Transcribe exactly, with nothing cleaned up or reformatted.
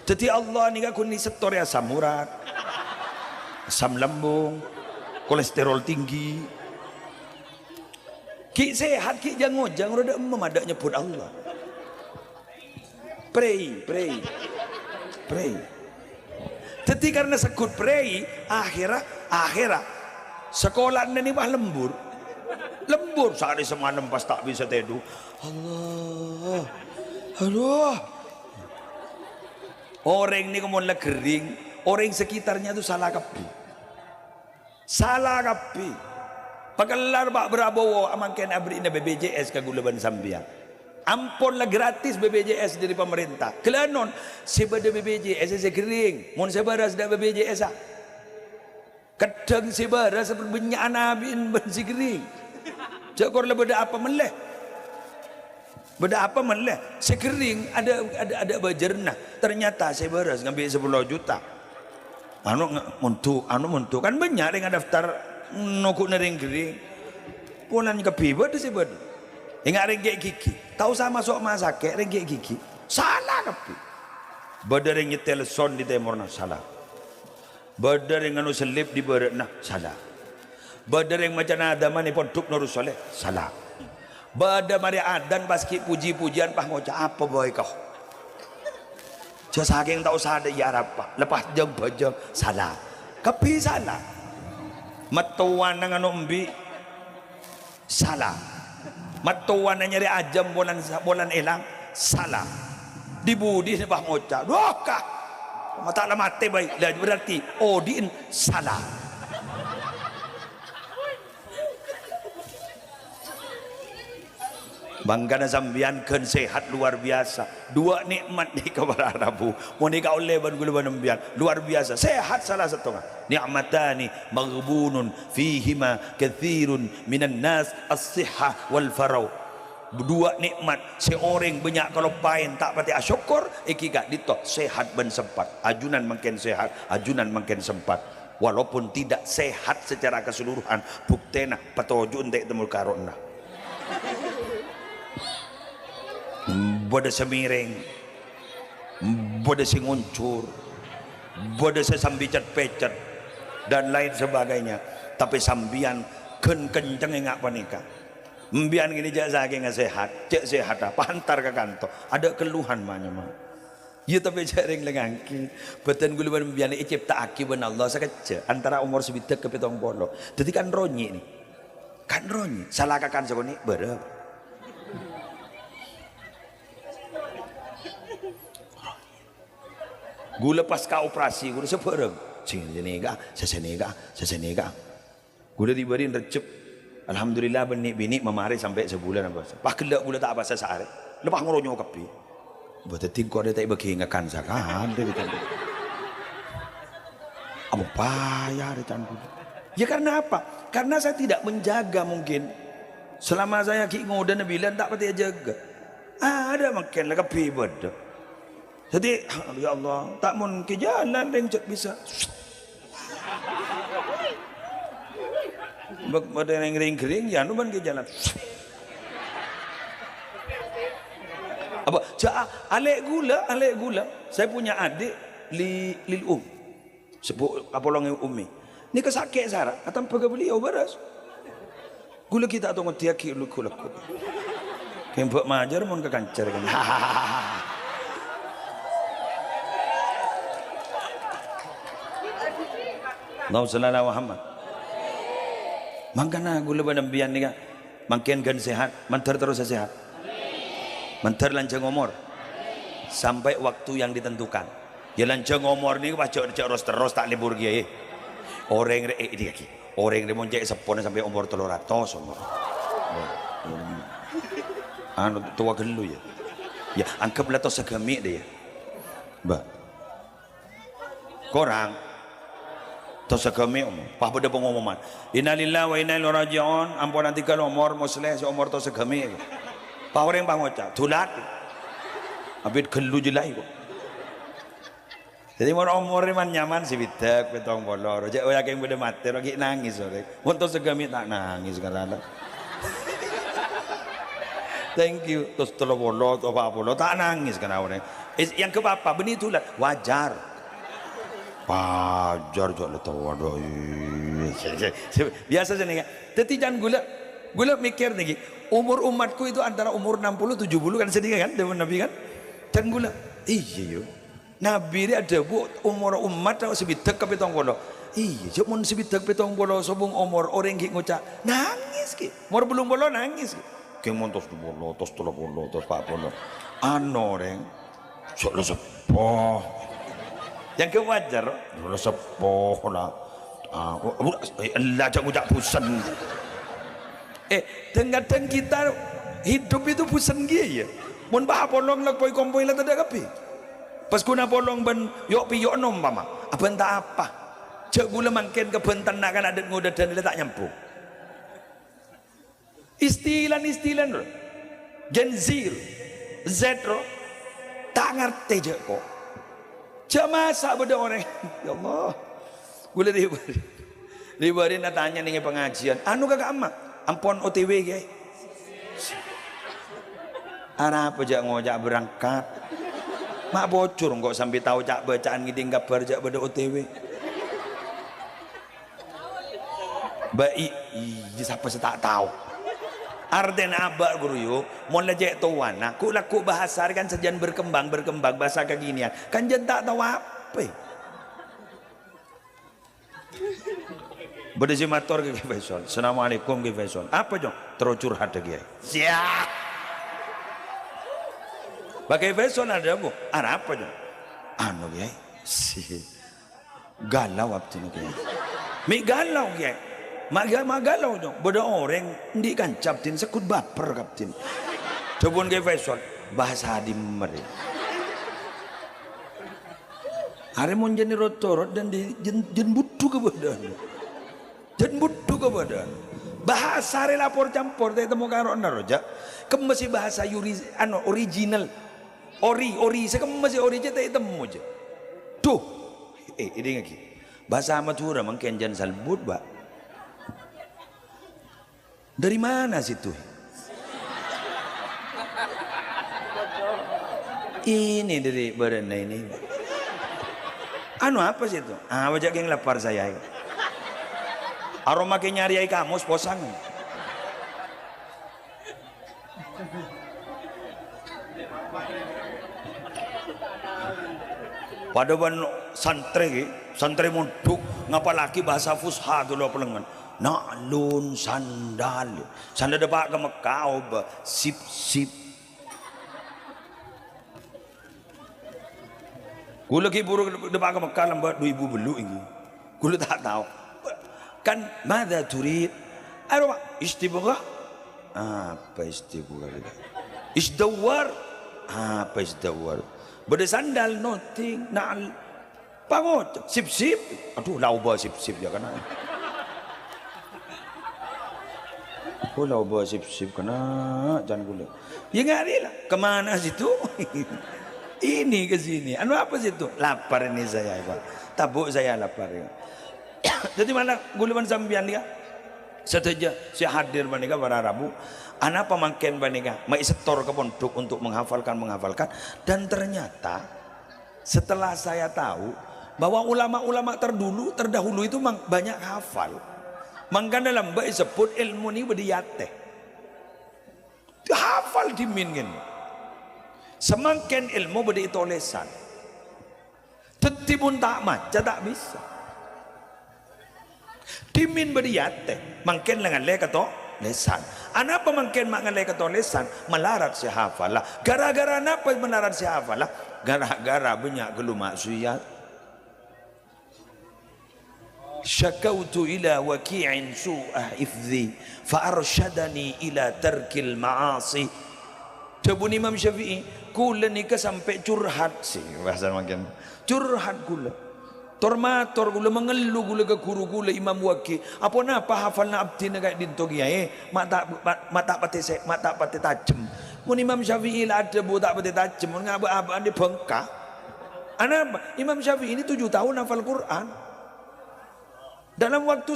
Dhâddhi Allah nèka ghun èsettorè asam urat, asam lambung, kolesterol tinggi. Ghi' sehat, ghi' jâng-ojâng, ro dâ' emma madâ' nyebbhut Allah. Prèi, prèi, prèi. Dhâddhi karna segghut prèi, akhèrra, akhèrra sakolana nèka pas lembur. Lembur, saarè samalem pas ta' bisa tèdung. Allah, aduh. Orèng nèko mon la ghering, orèng sekitarnya tuh sala kabbhi. Sala kabbhi. Pakellar Pak Prabowo mangkèn aberri'na B P J S ka ghulâ bân sampèyan. Ampon la gratis B P J S dâri pamarènta. Ghellâ' non, sè bâdâ B P J S sè ghering. Mon sè bârâs dâ' B P J S-a. Kadhâng sè bârâs bânnya'an abi'na bân sè ghering. Jhâ' kor la bâdâ apa mellè? Bâdâ apa mellè? Sè ghering adâ', adâ', adâ' bâjârna. Ternyata sè bârâs ngambi' sapolo juta. Anu nge-, monḍhu, anu monḍhu. Kan bânnya' rèng adaftar noghu'na rèng ghering. Polana kabbhi bâdâ sè bâdâ. Enga' rèng ghi'-gighi'. Ta' osa maso' masakè' rèng ghi'-gighi'. Sala kabbhi. Bâdâ rèng nyètèl son dâri tèmorra, sala. Bâdâ rèng nganu sellèp dâri bârâ'na, sala. Bâdâ rèng maca nadama è ponḍhuk Nurus Shaleh, sala. Bâdâ marè adzan pas ghi' pojhi-pojhiyân pas ngoca', "Apa bhâi, Ko'?" Jhâ' sakèng ta' osa dâ' iyâ arapa, lepas jâng-bhâjâng, sala. Kabbhi sala. Mattowana nganu embi', sala. Mattowana nyarè ajâm polana, polana èlang, sala. Dhi-budhina pas ngoca', "Duh, Ka', ma' ta' la matè bhâi." Lah, berarti odi'na sala. Mangkana sampèyan ghân sehat luar biasa. Dua nikmat nèka para rabu. Mon èkaollè bân ghulâ bân sampèyan. Luar biasa. Sehat sala sèttonga. Ni'matani maghbunun fihima katsirun minan nas, as-sihha wal faragh. Dua nikmat sè orèng bânnya' kaloppaèn ta' patè asokkor, èngghi ka'dinto sehat bân sempat. Ajunan mangkèn sehat, ajunan mangkèn sempat. Walaupun tidak sehat secara keseluruhan, buktèna patoju' ente' temmol karo'na. Bâdâ sè mèrèng, bâdâ sè ngoncor, bâdâ sè sambi cet-pècet, dan lain sebagainya. Tapè sampèyan ghân kenceng enga' panèka. Sampèyan ghâniko jhâ' sakènga sehat, jhâ' sehat apa, entar ka kanto. Adâ' kelluhan ma' nyamana. Iyâ, tapè jhâ' rèng-lèngngaghi. Bhâdhân ghulâ bân sampèyan ècipta'aghi bân Allah sakejjhâ', antara omor sabidhâk ka pèttong polo. Dhâddhi kan ronyè' nè. Kan ronyè'. Sala kakan sakonè', bârâmpa. Ghulâ pas ka operasi, ghulâ sabhârâng. Sè nèka, sè nèka, sè nèka. Ghulâ dhi-bâdhi Rejjeb. Alhamdulillah, bânnè binè' mamarè sampè' sabulân apasa. Pas ghellâ' ghulâ ta' apasa saarè. Lepas ngoronyo kabbhi. Bâ dhâddhi engko' rè ta' èbâghi ngakan sakalè, rè, Cando. Apa paya, rè, Cando? Ya, karena apa? Karena saya tidak menjaga mungkin. Selama saya ghi' ngodâna bilân ta' patè ajâgâ. Adâ' mangkèn la kabbhi bâdâ. Dhâddhi, ya Allah, ta' mon kè jalan rèng jhât bisa. Bâk-, bâdâ rèng-rèng ghering, ya, anu bân kè jalan. Apa? Jhâ', alè' ghulâ, alè' ghulâ. Saya punya adik li-, lil um. Sepuh apolongè ummi. Nèka sakè' sara, atamba ka beliau bârâs. Ghulâ ghi' ta' tao ngoddhiyâghi lèghu-lèghu. Kembhâ' majâr mon ka kanca rèng. Allahumma shalli ala Muhammad. Mangkana ghulâ bân sampèyan nèka mangkèn ghân sehat, mandhâr terros sehat. Mandhâr lanjhâng omor. Sampai waktu yang ditentukan. Ya, lanjhâng omor nèko pas jhâ', jhâ' ros-terros ta' lebur kèya, è. Orèng rè, è, ini lagi. Orèng rè mon cè' seppona sampè' omor tello ratos omor. Anu, towa ghâllu, ya. Ya, anggap la tos saghâmè' dâ, ya. Mbah. Korang. Tos saghâmè' omor. Pas bâdâ pengumuman. "Innalillahi wa inna ilaihi raji'un." Ampon adhingghâl omor, Musleh, sè omor tos saghâmè'. Pas orèng pas ngoca', "Dulat." Abit ghâllu jâlâi, kok. Dhâddhi, mon omorra man-nyaman sabidhâk, pèttong polo, jhâ' sakèng bâdâ matè, ro ghi' nangès, orèng. Mon tos saghâmè' ta' nangès, karana. Thank you. Tos tello polo, tos pa' polo, ta' nangès, karana orèng. Eh, yang ke apa? Bânnè dhulân. Wajar. Wajar, jhâ' la tao, adhu, iyâ. Biyasa sènèng, yâ. Dhâddhi, can ghulâ, ghulâ mèkkèr nèkè, umur umatku itu antara umur enam puluh tujuh puluh kan, sèdhing kan, dhâbuna Nabi kan? Can ghulâ, iyâ, yâ. Nabi rè adhâbu, "Omor ommat sè bidhâk ka pètong polo." Iyâ, jhâ' mon sè bidhâk pètong polo sobung omor, orèng ghi' ngoca', "Nangès, ghi'." Omor bâllung polo nangès, ghi'. Ghi' mon tos du polo, tos tello polo, tos pa' polo. Ano, rèng, jhâ' la seppo. Yang ke wajar, la seppo, la. Ah, oh, oh, eh, ella jhâ' ngoca' bhusen. Eh, kadhâng-kadhâng kita hidup itu bhusen kèya, yâ. Mon bâ' apolong la poi-kompoi la tadâ' kabbhi. Pas ghuna polong bân yok-piyok nompama, abân ta' apa. Jhâ' ghulâ mangkèn kabhântanna kan adât ngodâdhân la ta' nyambhung. Istilah-istilah ro. Gen Z ro. Z ro. Ta' ngartè jhâ' ko. Jhâ' masa' bâdâ orèng. Ya Allah. Ghulâ rè-bâri'. Rè-bâri' na tanya nèng pangajiân. Anu ka ka'emma? Ampon O T W, Kèyaè. Arapa jhâ' ngoca' berangkat? Ma' pojhur engko' sambi tao ca'-bâca'an ngèdhing kabhâr jhâ' bâdâ O T W. Bâ' i-, iyâ, sapa sè ta' tao? Artèna abâ' ghuru, yu, mon la cè' towana, ghu'-lagghu' bhâsa rè kan sajân berkembang, berkembang, bhâsa kekinian. Kan jân ta' tao apa. Bâdâ sè mator ka Kè Faisal, "Assalamualaikum, Kè Faisal." "Apa, Cong?" "Terro curhat, Kèyaè." Siap. Bâ' Kè Faisal adhâbu, "Arapa, Cong?" "Anu, Kèyaè." Si. Galau abdhina, Kèyaè. Mè' galau, Kèyaè. Ma' ga-, ma' galau, Cong. Bâdâ orèng andi' kanca abdhina segghut bâper ka abdhina. Dhâbuna Kè Faisal, "Bhâsa dimma rè?" Arè mon jhâ' ro-toro' dhân di-, jhân, jhân budhu kabâdâ'ân. Jhân budhu kabâdâ'ân. Bhâsa rè la por-campor, ta' ètemmo karo'na ro, jhâ'. Kemma sè bhâsa yuri-, ano, original. Ori, ori, sè kemma sè ori jhâ' ta' ètemmo, jhâ'. Duh. Eh, èdingngaghi. Bhâsa Madhurâ mangkèn jhân salbut, Bâ'. Dari mana situ? Ini dari badannya ini. Anu apa situ? Ah, wajah geng lapar saya. Aroma ke nyari kamus posang. Padâ bân santrè, ghi, santrè mondhuk ngapallaghi bhâsa fusha dulu pelengngen. Na'lun, sandal. Sandal dâpa' ka Mekkah obâ sip-sip. Ghulâ ghi' buru dâpa' ka Mekkah lambâ' du èbu bâllu' ènggi. Ghulâ ta' tao. Kan, "Madza turid?" Arowa, "Istibghah." Apa istibghah? "Isdawwar." Apa isdawwar? Bâdâ sandal, nothing, na'al. Pangoca', "Sip-sip." Adhu, la obâ sip-sip, ya, kana'. Oh, la obâ sip-sip, kana', can ghulâ. Ya, nggak rela. Kemana situ? Ini ke sini. Anu apa situ? Lapar ini saya, Pak. Tabuk saya lapar, ya. Jadi, mana ghulâ bân sampèyan, ya? Sadhâjâ sè hadir panèka para rabu, anapa mangkèn panèka ma' èsetor ka pondhuk untuk menghafalkan, menghafalkan? Dan ternyata setelah saya tahu bahwa ulama-ulama terdulu, terdahulu itu mang-, banyak hafal. Mangkana lambâ' èsebbhut èlmo nèka bâdâ è atè. Hafal dhimèn ngèn. Samangkèn èlmo bâdâ è tolèsan. Dhâddhi mon ta' maca, ta' bisa. Dhimèn bâdâ è atè, mangkèn la ngallè ka tolèsan. Anapa mangkèn ma' ngallè ka tolèsan? Malarat sè hafalla. Gara-gara napa malarat sè hafalla? Gara-gara bânnya' ghâllu maksiat. "Syakautu ila Waqi'in su'a hifdzi, fa arsyadani ila tarkil ma'asi." Dhâbuna Imam Syafi'i, "Ghulâ nèka sampè' curhat," sè bhâsa mangkèn. Curhat ghulâ. Tor-mator ghulâ, mangellu ghulâ ka ghuru ghulâ Imam Waqi'. "Aponapa hafalna abdhina ka'dinto, Kèyaè? Ma' ta', ma', ma' ta' patè sè-, ma' ta' patè tajhem." Mon Imam Syafi'i la adhâbu ta' patè tajhem, mon ngabâ'-abâ'ân dâri bengka. Anapa? Imam Syafi'i ini tujuh tahun hafal Quran. Dalam waktu